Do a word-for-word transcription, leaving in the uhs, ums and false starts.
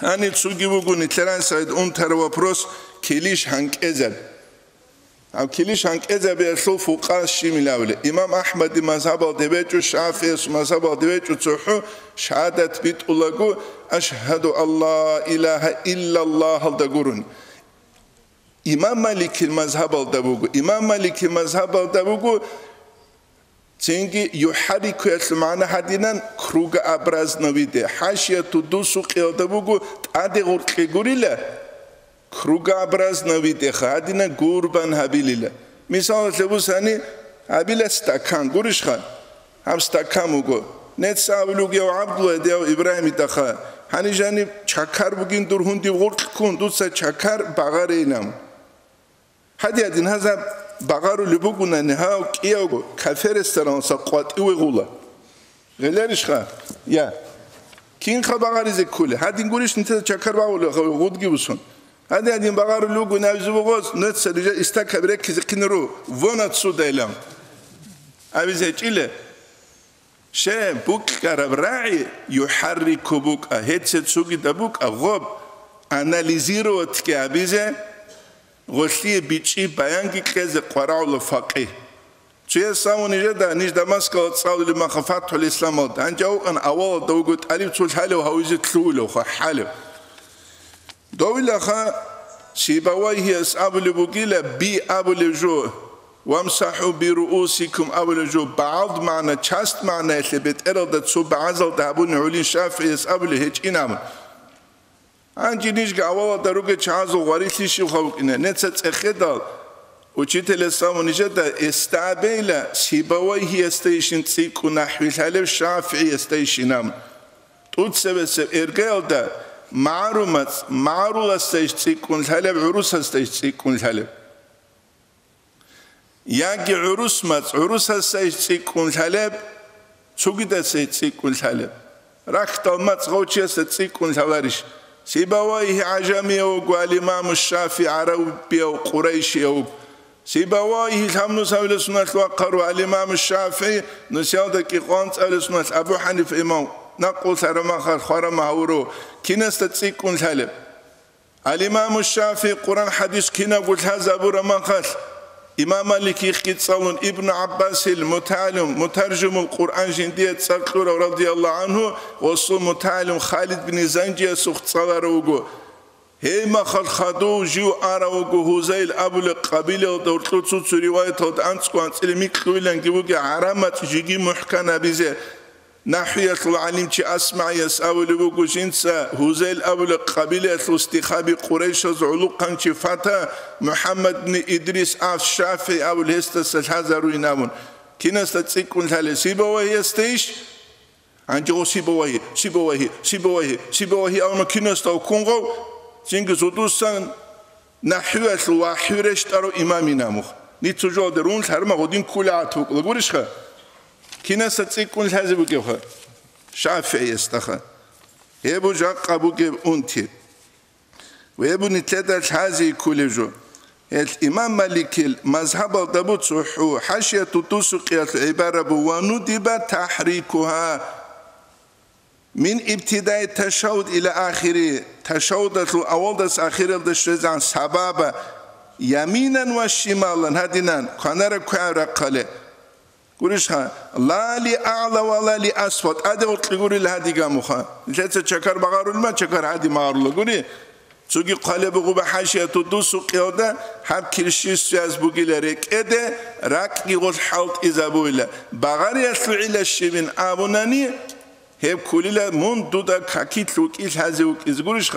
Гьаниб цоги буго, нилъеран сайд унтараб вопрос, килищ гьанкӀезаб. Гьаб килищ гьанкӀезабиялъул фукъа щиб илан абулеб? Имам Ахмади мазгьабалде бечӀо, ШафигӀиясул мазгьабалде бечӀо цохӀо шагьадат битӀулаго, «Ашгьаду ан ла илагьа иллаллагьалда» гурони. Имам Маликил мазгьабалда буго. Имам Маликил мазгьабалда буго, цинги «юхӀаррикуялъул» магӀна гьадинан, кругообразно виде. ХӀашияту дусу къиялда буго, тӀаде гъоркье гурила, кругообразно видеха, гьадинан гурбан гьабилила. Мисалалъе бусани, гьабила стакан, гурищха? Гьаб стакан буго. Нецц абулев гьав ГӀабдулла, дияв Ибрагьимидаха, гьаниб жаниб чакар бугин дур гьундив гъоркь ккун, дуца чакар багъарейилан. Гьадин-гьадин гьазаб багъарулеб бугунани, гьав кӀиявго кафе-ресторанса къватӀиве гъула. Гъеларищха? Я. Кинха багъаризе кколеб? Гьадин гурищ нилъеда чакар багъулев гъудги бусун. Гьадин-гьадин багъарулев бугун абизе бугоз, нецца рижа истакаб реккизе хъинару, вон отсюда илан. Абизе гьечӀила. Щай букӀараб рагӀи юхӀаррику букӀа, гьеце цогидаб букӀа, гъоб анализироватьги гьабизе, гъолъие бичӀчӀи баянги кьезе къварагӀула факъигь. Цояс абуни жеда, ниж Дамаскалда цӀалулеб маха ФатхӀул Исламалда, гьанже авукъан авалалда вуго тӀалиб цо лъалев гьавизе лъугьулевха, хӀалев. Довилаха, Сибавайгьияс абулеб бугила, би абулеб жо, «вамсахӀу бируусикум» абулеб жо, багӀалд магӀна, часть магӀнаялъе бетӀералда цо багӀазалда гьабуни гӀолин ШафигӀияс абулеб гьечӀин абун. Гьанже нижги авалалда ругел чагӀазул гъварилъи щибха букӀина, неца цӀехедал, учителяс абун нижеда, эстабейла Сибавайгьиясдайищин цӀикӀкӀун нахӀвилъалеб, ШафигӀиясдайищин абун. ТӀуцебесеб эргаялда магӀарумацӀ магӀаруласдайищ цӀикӀкӀун лъалеб, гӀурусасдайищ цӀикӀкӀун лъалеб. Яги гӀурусмацӀ гӀурусасдайищ цӀикӀкӀун лъалеб, цогидасдайищ цӀикӀкӀун лъалеб. Рахьдал мацӀ гъов чиясда цӀикӀкӀун лъаларищ? Сибавайгьи гӀажамияв вуго, ал-Имаму ШафигӀи гӀарабияв, къурайшияв вуго. Сибавайгьи лъабнус гьавиласуналъ вахъару, ал-Имаму ШафигӀи нусиялда кӀикъоялда цӀалесуналъ Абу ХӀанифа имам накъуллъараб махалъ хвараб магьавурав, кинасда цӀикӀкӀун лъалеб? Ал-Имаму ШафигӀи Къуран-хӀадис кинабго лъазабураб махалъ, имам Малик йихьги цӀалун, Ибну ГӀаббасил мутагӀалим, мутаржимул Къуран жиндие цӀар кьурав, радияллагьу гӀангьу, гъосул мутагӀалим Халид бин Занжиясухъ цӀаларав вуго. Гьеб махалъ хадув жив арав вуго, Гьузайл абулеб къабилаялда гьоркьор цо-цо риваяталда анцӀго анцӀила микьуйланги вугев гӀараб мацӀ жеги мухӀкан гьабизе. НахӀвиялъул гӀалимчи АсмагӀияс абулеб буго, жинца Гьузайл абулеб къабилаялъул стихаби къурайшаз гӀолохъанчи Фата МухӀаммад бни Идрис аш-ШафигӀи абулев гьесдаса лъазаруйин абун. Кинасда цӀикӀкӀун лъалеб? Сибавайгьиясдайищ? Гьанже гъо Сибавайгьи, Сибавайгьи, Сибавайгьи, Сибавайгьи абуна кинасда вуккун гъов, цинги зодусан нахӀвиялъул вахӀю рещтӀарав имамин абун. Ниж цо жоялде рун лъарма гъодин кколеб гӀатӀ букӀла гурищха? Кинасда цӀикӀкӀун лъазе букӀебха? ШафигӀиясдаха. Гьеб жакъа бугеб унти. Гьеб нилъеда лъазе кколеб жо. Гьел имам Маликил мазгьабалда буцухӀу, хӀашияту тусукъиялъ гӀибара бу: «Ва нудиба тахӀрикугьа мин ибтидаи ташагьуд иля ахири», ташагьудалъул авалдаса ахиралда щвезегӀан сабаба, яминан ва шималан, гьадинан, кванара квегӀаб рахъале. Гурищха, ла ли аъла ва ла ли асфал, тӀаде гъоркье гурила гьадигамуха. Нилъеца чакар багъарулма, чакар гьади магъарула гури. Цоги хъвалеб буго хӀашияту дусукъиялда, гьаб килщи связь бугила рекӀеде, ракӀги гъолъ хӀалтӀизабуила. Багъариялъул гӀилла щибин абунани, гьеб кколила мун дуда какилъ вукӀи лъазе вукӀизе гурищха.